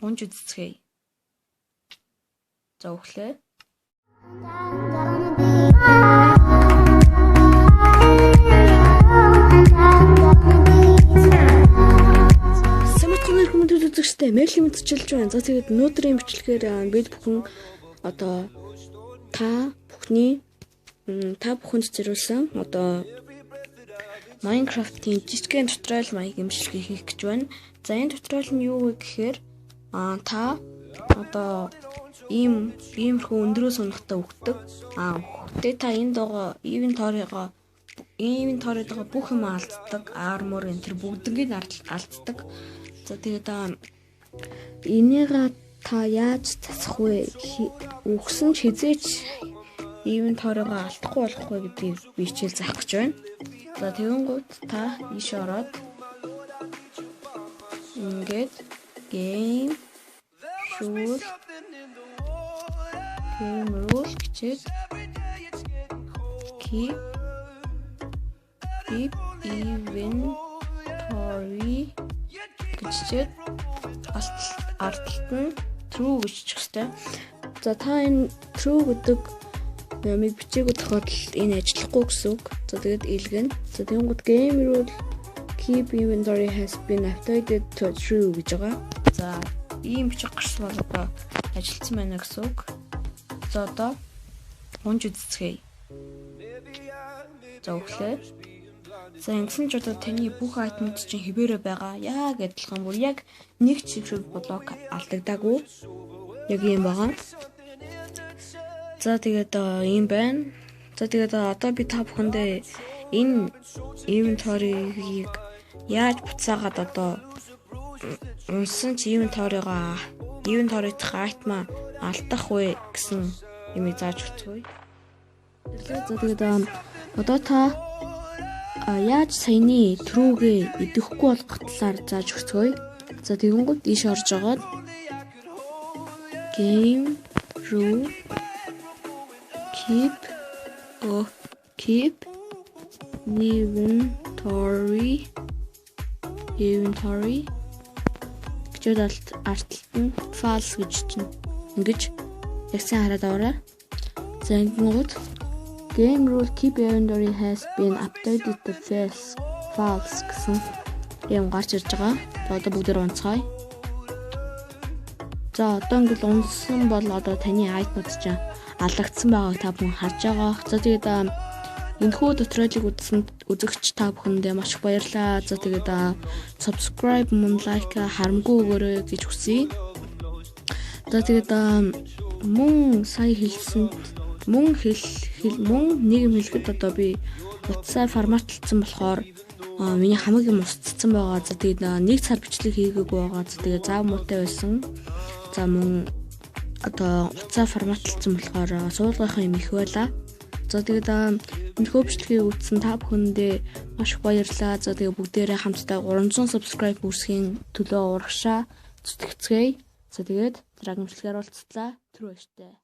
Унж үзцгээе. За, өглөө. Самархан хүмүүст үзэгчтэй Мэрлийн мэдчилж байна. За, тэгээд өнөөдрийн бичлэгээр бид бүхэн одоо та бүхний та бүхэнд зориулсан одоо Minecraft-ийн жижигхэн tutorial маяг бичлэгийг хийх гэж байна. За, энэ tutorial нь юу вэ гэхээр та одоо иймэрхүү өндрөөс унахтаа үхдэг. Үхэхдээ та энд байгаа inventory-гоо бүх юм алддаг. Armor энэ тэр бүгднийг алддаг. За, тэгээд энийгээ та яаж засах вэ? Үхсэн ч хэзээ ч inventory-гоо алдахгүй болох вэ гэдгийг би хичээл заах гэж байна. За, тэгэнгүүт та ийш ороод ингээд game rule гэчээд keep inventory гэчээд ард талд нь true гэж бичих хэрэгтэй. За, та энэ true гэдэг юмыг бичээгүй тохиолдолд энэ ажиллахгүй гэсэн үг. За, тэгээд илгэнэ. За, тэгэнгүүт game rule keep inventory has been updated to true гэж байгаа. За, ийм бичиг гарсан бол одоо ажилласан байна гэсэн үг. За, одоо унж үзцгээе. За, өглөө. За, ингэсэн ч одоо таны бүх item ууд чинь хэвээрээ байгаа. Яг адилхан, бүр яг нэг ч шиг блок алдагдаагүй. Яг ийм байгаа. За, тэгээд ийм байна. За, тэгээд одоо би та бүхэндээ энэ inventory-г яаж буцаагаад одоо унсан ч inventory-х item аа алдах вэ гэсэн юмыг зааж өгцгөөе. За, тэгээд одоо та яаж саяны true-гээ идэвхгүй болгох талаар зааж өгцгөөе. За, тэгэнгүүт ийш орж агаад game rule keep inventory гэж ард талд нь false гэж чинь ингэж яг сайн хараад аваарай. За, ингэнгүүт game rule keep inventory has been updated to false гэсэн юм гарч ирж байгаа. За, одоо бүгдээр унцгаая. За, одоо ингээл унсан бол одоо таны item ууд чинь алдагдсан байгааг та бүхэн харж байгаа. За, тэгээд энэхүү tutorial ыг үзсэн үзэгч та бүхэндээ маш их баярлалаа. За, тэгээд subscribe мөн like харамгүй өгөөрэй гэж хүсье. За, тэгээд мөн сая хэлсэн мөн хэл мөн нэг юм хэлэхэд одоо би утсаа format лцсан болохоор миний хамаг юм устцсан байгаа. За, тэгээд нэг сар бичлэг хийгээгүй байгаа. За, тэгээд зав муутай байсан. За, мөн одоо утсаа format лцсан болохоор суулгахын юм их байлаа. За, тэгээд энэхүү бичлэгийг үзсэн та бүхэндээ маш их баярлалаа. За, тэгээд бүгдээрээ хамтдаа 300 subscribe үүсгэхийн төлөө урагшаа зүтгэцгээе. За, тэгээд дараагийн бичлэгээр уулзлаа. Түр баяртай.